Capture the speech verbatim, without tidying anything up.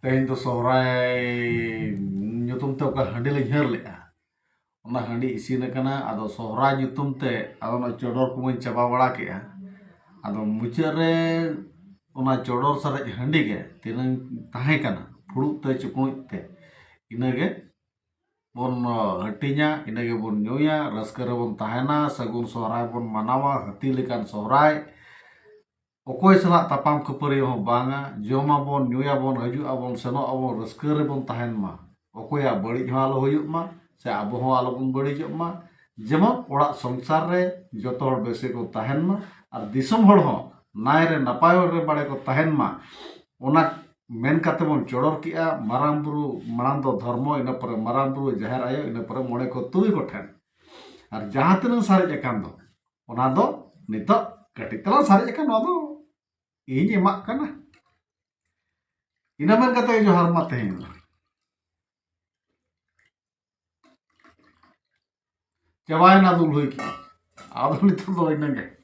ᱛᱮᱦᱮᱧ ᱫᱚ ᱥᱚᱦᱨᱟᱭ ᱧᱩᱛᱩᱢ ᱛᱮ ᱚᱠᱟ ᱦᱟᱺᱰᱤ ᱞᱤᱧ ᱦᱟᱹᱨ ᱞᱮᱫᱼᱟ, ᱚᱱᱟ ᱦᱟᱺᱰᱤ ᱤᱥᱤᱱ ᱟᱠᱟᱱᱟ᱾ ᱟᱫᱚ ᱥᱚᱦᱨᱟᱭ ᱧᱩᱛᱩᱢ ᱛᱮ ᱟᱫᱚ ᱚᱱᱟ ᱪᱚᱰᱚᱨ ᱠᱚᱢᱟᱧ ᱪᱟᱵᱟ ᱵᱟᱲᱟ ᱠᱮᱫᱼᱟ᱾ ᱟᱫᱚ ᱢᱩᱪᱟᱹᱫ ᱨᱮ ᱚᱱᱟ ᱪᱚᱰᱚᱨ ᱥᱟᱨᱮᱡ ᱦᱟᱺᱰᱤ ᱜᱮ ᱛᱤᱱᱟᱹᱝ ᱛᱟᱦᱮᱸ ᱠᱟᱱᱟ ᱯᱷᱩᱲᱩᱜ ᱛᱮ ᱪᱩᱠᱲᱩᱡ ᱛᱮ, ᱤᱱᱟᱹᱜᱮ ᱵᱚᱱ ᱦᱟᱹᱴᱤᱧᱟ, ᱤᱱᱟᱹ ᱜᱮᱵᱚᱱ ᱧᱩᱭᱟ, ᱨᱟᱹᱥᱠᱟᱹ ᱨᱮᱵᱚᱱ ᱛᱟᱦᱮᱱᱟ, ᱥᱟᱹᱜᱩᱱ ᱥᱚᱦᱨᱟᱭ ᱵᱚᱱ ᱢᱟᱱᱟᱣᱟ, ᱦᱟᱹᱛᱤ ᱞᱮᱠᱟᱱ ᱥᱚᱦᱨᱟᱭ᱾ ᱚᱠᱚᱭ ᱥᱟᱞᱟᱜ ᱛᱟᱯᱟᱢ ᱠᱷᱟᱹᱯᱟᱹᱨᱤ ᱦᱚᱸ ᱵᱟᱝᱟ, ᱡᱚᱢᱟᱵᱚᱱ, ᱧᱩᱭᱟᱵᱚᱱ, ᱦᱤᱡᱩᱜ ᱟᱵᱚᱱ, ᱥᱮᱱᱚᱜ ᱟᱵᱚᱱ, ᱨᱟᱹᱥᱠᱟᱹ ᱨᱮᱵᱚᱱ ᱛᱟᱦᱮᱱ ᱢᱟ᱾ ᱚᱠᱚᱭᱟᱜ ᱵᱟᱹᱲᱤᱡ ᱦᱚᱸ ᱟᱞᱚ ᱦᱩᱭᱩᱜ ᱢᱟ, ᱥᱮ ᱟᱵᱚ ᱦᱚᱸ ᱟᱞᱚᱵᱚᱱ ᱵᱟᱹᱲᱤᱡᱚᱜ ᱢᱟ᱾ ᱡᱮᱢᱚᱱ ᱚᱲᱟᱜ ᱥᱚᱝᱥᱟᱨ ᱨᱮ ᱡᱚᱛᱚ ᱦᱚᱲ ᱵᱮᱥ ᱜᱮᱠᱚ ᱛᱟᱦᱮᱱ ᱢᱟ, ᱟᱨ ᱫᱤᱥᱚᱢ ᱦᱚᱲ ᱦᱚᱸ ᱱᱟᱭ ᱨᱮ ᱱᱟᱯᱟᱭ ᱨᱮ ᱵᱟᱲᱮ ᱠᱚ ᱛᱟᱦᱮᱱ ᱢᱟ᱾ ᱚᱱᱟ ᱢᱮᱱ ᱠᱟᱛᱮ ᱵᱚᱱ ᱪᱚᱰᱚᱨ ᱠᱮᱜᱼᱟ, ᱢᱟᱨᱟᱝ ᱵᱩᱨᱩ ᱢᱟᱲᱟᱝ ᱫᱚ ᱫᱷᱚᱨᱢᱚ, ᱤᱱᱟᱹ ᱯᱚᱨᱮ ᱢᱟᱨᱟᱝ ᱵᱩᱨᱩ, ᱡᱟᱦᱮᱨ ᱟᱭᱳ, ᱤᱱᱟᱹ ᱯᱚᱨᱮ ᱢᱚᱬᱮ ᱠᱚ ᱛᱩᱨᱩᱭ ᱠᱚ ᱴᱷᱮᱱ᱾ ᱟᱨ ᱡᱟᱦᱟᱸ ᱛᱤᱱᱟᱹᱜ ᱥᱟᱨᱮᱡ ᱟᱠᱟᱱ ᱫᱚ, ᱚᱱᱟ ᱫᱚ ᱱᱤᱛᱚᱜ ᱠᱟᱹᱴᱤᱡ ᱛᱟᱞᱟᱝ ᱥᱟᱨᱮᱡ ᱟᱠᱟᱱ, ᱱᱚᱣᱟ ᱫᱚ ᱤᱧ ᱮᱢᱟᱜ ᱠᱟᱱᱟ᱾ ᱤᱱᱟᱹ ᱢᱮᱱ ᱠᱟᱛᱮ ᱜᱮ ᱡᱚᱦᱟᱨ ᱢᱟ ᱛᱮᱦᱮᱧ ᱫᱚ᱾ ᱪᱟᱵᱟᱭᱮᱱᱟ, ᱫᱩᱞ ᱦᱩᱭ ᱠᱮᱜᱼᱟ᱾ ᱟᱫᱚ ᱱᱤᱛᱚᱜ ᱫᱚ ᱤᱱᱟᱹᱜᱮ᱾